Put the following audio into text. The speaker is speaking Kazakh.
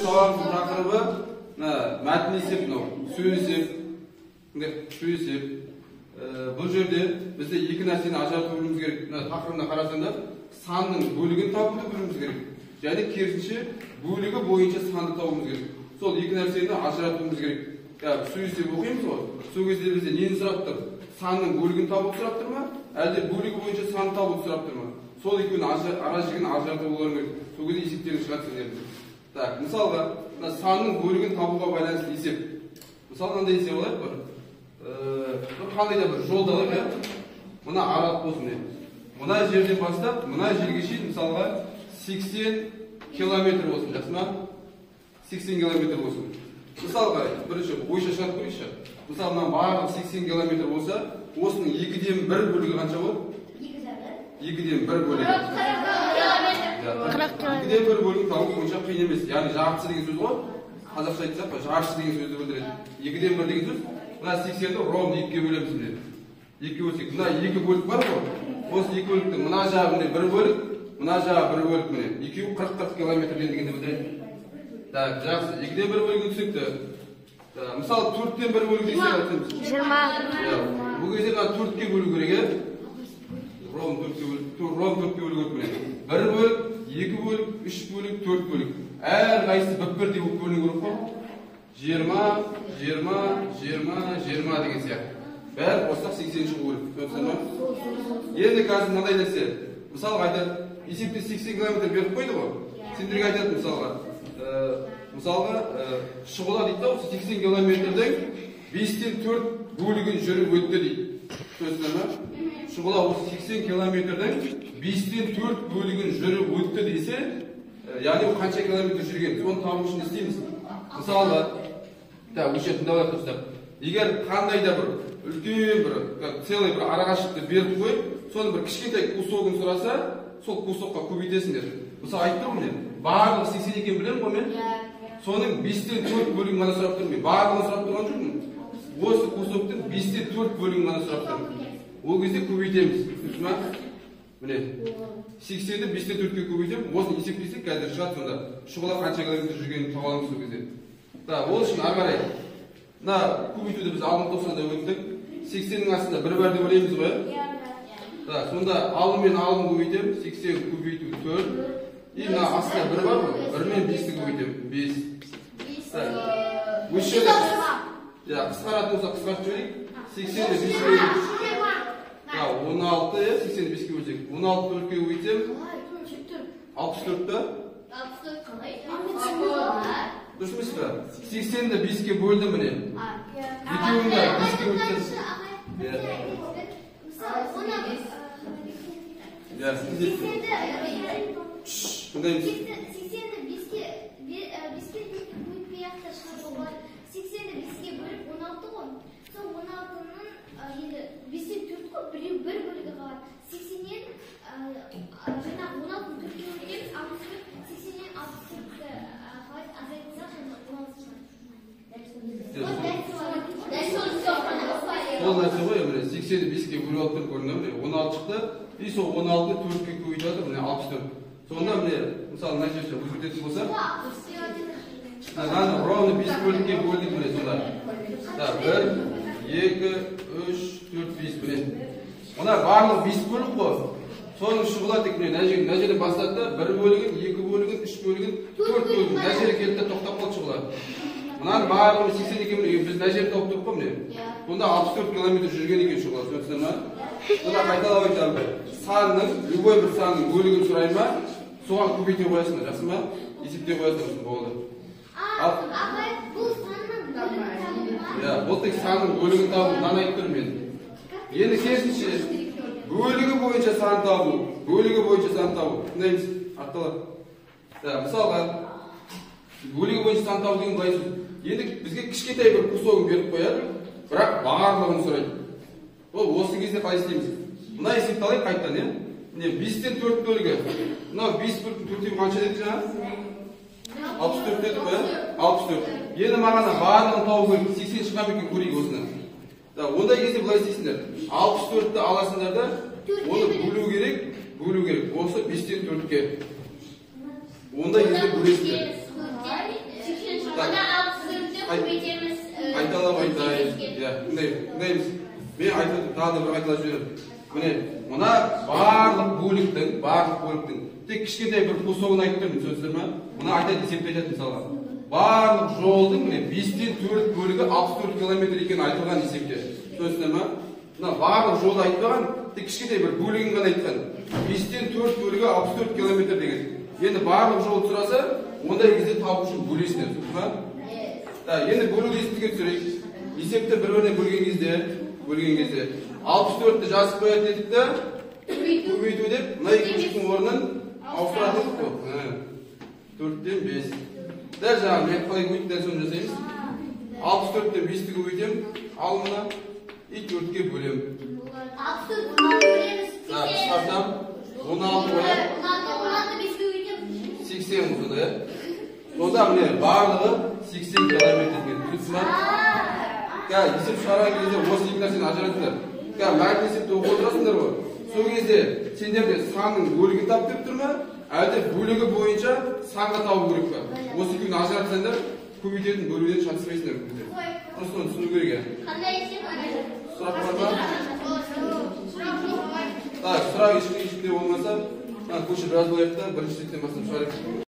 Сабағымыздың тақырыбы мына мәтін есеп, мынау сөз есеп, сөз есеп. Бұл жерде бізде екі нәрсені ажыратып білуіміз керек. Мына тақырыбына қарасаңдар, санның бөлігін табуды білуіміз керек. Және керісінше бөлігі бойынша санды табуымыз керек. Сол екі нәрсені ажыратуымыз керек. Сөз есеп оқимыз ғой. Сол кезде бізде нені сұрап тұр? Санның бөлігін табуды сұрап тұр ма? Әлде бөлігі бойынша санды табуды сұрап тұр ма? Сол екеуінің ара жігін ажыратып болуы керек. Сол кезде есептерің шығады сендердің. Так, мысалға, мына санның бөлігін табуға байланысты есеп. Мысалы, мынандай есеп алайық бір. Қандай да бір жолды алайық, иә? Мына аралық болсын, иә. Мына жерден бастап, мына жерге шейін, мысалға, 80 километр болсын, жақсы ма? 80 километр болсын. Мысалға, бірінші ойша шығарып көрейікші. Мысалы, мына барлығы 80 километр болса, осының 2-ден 1 бөлігі қанша болады? 2-ден 1 бөлігі. 2-ден 1 бөлігін табу онша қиын емес. Яғни жартысы деген сөз ғой. Қазақша айтсақ, жартысы деген сөзді білдіреді. 2-ден 1 деген сөз, мына 80-ді ровно 2-ге бөлеміз міне. 2-ге бөлсек, мына 2 бөлік бар ғой. Осы 2 бөліктің мына жағы міне 1 бөлік, мына жағы 1 бөлік міне. Екеуі 40-40 километрден дегенді білдіреді. Так, жақсы. 2-ден 1 бөлігін түсінікті. Мысалы, 4-тен 1 бөлік десек айтамыз. 20. Бұл кезде мына 4-ке бөлу керек, иә? Ровно 4-ке бөлу, ровно 4-ке бөлу керек міне. 1 бөлік, 2 бөлік, 3 бөлік, 4 бөлік. Әрқайсысы бір-бірдей болып бөліну керек қой. 20, 20, 20, 20 деген сияқты. Бәрі қоссақ 80 шығу керек. Түсінесіздер ме? Енді қазір мынандай нәрсе. Мысалға айтады, есепте 80 километр беріп қойды ғой. Сендерге айтады мысалға. Мысалға, Шұғыла дейді да, осы 80 километрдің 5-тен 4 бөлігін жүріп өтті дейді. Түсінесіздер ме? Шұғыла осы 80 километрдің 5-тен 4 бөлігін жүріп өтті десе, яғни ол қанша километр жүрген? Соны табу үшін не істейміз? Мысалға, так, осы жерде тыңдап алайық достар. Егер қандай да бір үлкен бір целый бір арақашықтықты беріп қойып, соның бір кішкентай кусогын сұраса, сол кусокқа көбейтесіңдер. Мысалы, айтып тұрмын міне, барлығы 80 екенін білемін ғой мен. Соның 5-тен 4 бөлігін ғана сұрап тұрмын мен. Барлығын сұрап тұрған жоқпын. Осы кусоктың 5-тен 4 бөлігін ғана сұрап тұрмын. Ол кезде көбейтеміз. Түсінікті ма? Міне, 80-ді 5-тен 4-ке көбейтемін. Осыны есептесек, қазір шығады сонда. Шұғыла қанша километр жүргенін таба аламыз сол кезде. Так, ол үшін ары қарай. Мына көбейтуді біз алдыңғы тоқсанда өттік. 80-нің астында бір бар деп ойлаймыз ғой, иә? Так, сонда алым мен алым көбейтемін. 80 көбейту 4. И мына астында бір бар ғой, 1 мен 5-ті көбейтемін. 5. Так, осы жерде иә, қысқаратын болса қысқартып жіберейік. 80-ді 5-ке бөлсек. 16, иә, 80-ді 5-ке бөлсек. 16 4-ке көбейтсем, 64 та? Дұрыс емес пе? 80-ді 5-ке бөлдім міне. Екеуін де 5-ке бөлсем. Иә. Иә, тыңдаймыз. 80-ді 5-ке бөліп ақ шығаруға болады. 80-ді 5-ке бөліп 16 ғой. Сол 16-ның енді 5-тен 4 қой, біреу бір бөлігі қалады. 80-нен жаңағы 16-ны 4-ке бөлеміз, 64, 80-нен 64-ті қалай азайтсақ, жаңағы 16 шығады. Сол нәрсе ғой, міне 80-ді 5-ке бөліп алып тұр көрінді, міне 16 шықты. И сол 16-ны 4-ке көбейтіп жатыр, міне 64. Сонда міне, мысалы, мына жерде өзгертетін болсақ, мынаны ровно 5 бөлікке бөлдік міне сонда. Так, 1, 2, 3, 4, 5 міне. Мына барлығы 5 бөлік қой. Соның Шұғыла тек міне мына жерден бастады да, 1 бөлігін, 2 бөлігін, 3 бөлігін, 4 бөлігін. Мына жерге келді де тоқтап қалды Шұғыла. Мынаның барлығы 80 екен міне, біз мына жерді тауып тұрық қой міне. Сонда 64 километр жүрген екен Шұғыла, түсінесіздер ма? Сонда қайталап айтамын. Санның, любой бір санның бөлігін сұрай ма, соған көбейте қоясыңдар, жақсы ма? Есептей қоясыңдар, болды. Ағай, бұл санның бөлігін табу ма? Иә, бұл тек санның бөлігін табу, мынаны айтып тұрмын мен. Енді керісінше, бөлігі бойынша сан табу, бөлігі бойынша сан табу. Тыңдаймыз, арталар. Так, мысалға, бөлігі бойынша сан табу деген былай сөз. Енді бізге кішкентай бір кусогын беріп қояды, бірақ барлығын сұрайды. Ол осы кезде қалай істейміз? Мына есепті алайық қайтадан, иә? Міне 5-тен 4 бөлігі. Мынау 5 бөліктің төртеуі қанша дедік жаңа? 64 дедік қой, иә? 64. Енді маған барлығын табу керек. 80 шыға ма екен көрейік осыны. Да, ондай кезде былай істейсіңдер. 64-ті аласыңдар да, оны бөлу керек, бөлу керек. Осы 5-тен 4-ке. Ондай кезде бөлесіңдер. Тыңдаймыз. Мен айтып, тағы да бір қайталап жіберемін. Міне, мына барлық бөліктің тек кішкентай бір кусогын айтып тұрмын, түсінесіздер ме? Мына айтады, есепте айтады мысалға. Барлық жолдың міне 5-тен 4 бөлігі 64 километр екені айтылған есепте. Түсінесіздер ме? Мына барлық жолды айтпаған, тек кішкентай бір бөлігін ғана айтқан. 5-тен 4 бөлігі 64 километр деген. Енді барлық жолды сұраса, ондай кезде табу үшін бөлесіңдер, түсіндің ба? Да, енді бөлуді есепке түсірейік. Есепті бір-біріне бөлген кезде 64-ті жазып қоятын едік та, көбейту деп, мына екі үштің орнын ауыстыратын едік қой. 4-тен 5. Дәл жаңағы мен қалай көбейттім, дәл соны жасаймыз. 64-тен 5-ті көбейтемін, ал мына и 4-ке бөлемін. 64 16 бөлеміз. Да, қысқартамын. 16 қоямын. 16 5-ке көбейтеміз. 80 сонда, иә? Сонда міне барлығы 80 километр екен. Түсінесіз ма? Қазір есеп шығарған кезде осы екі нәрсені ажыратыңдар. Қазір мәтін есепті оқып отырасыңдар ғой. Сол кезде сендерде санның бөлігін тап деп тұр ма? Әлде бөлігі бойынша санға табу керек па? Осы екеуін ажыратсаңдар, көбейтетін бөлуден шатыспайсыңдар. Просто оны түсіну керек, иә. Қандай есеп? Сұрақ бар ма? Так, сұрақ ешкімде болмаса, көшір біраз болайық та, бірінші реттен бастап шығарайық.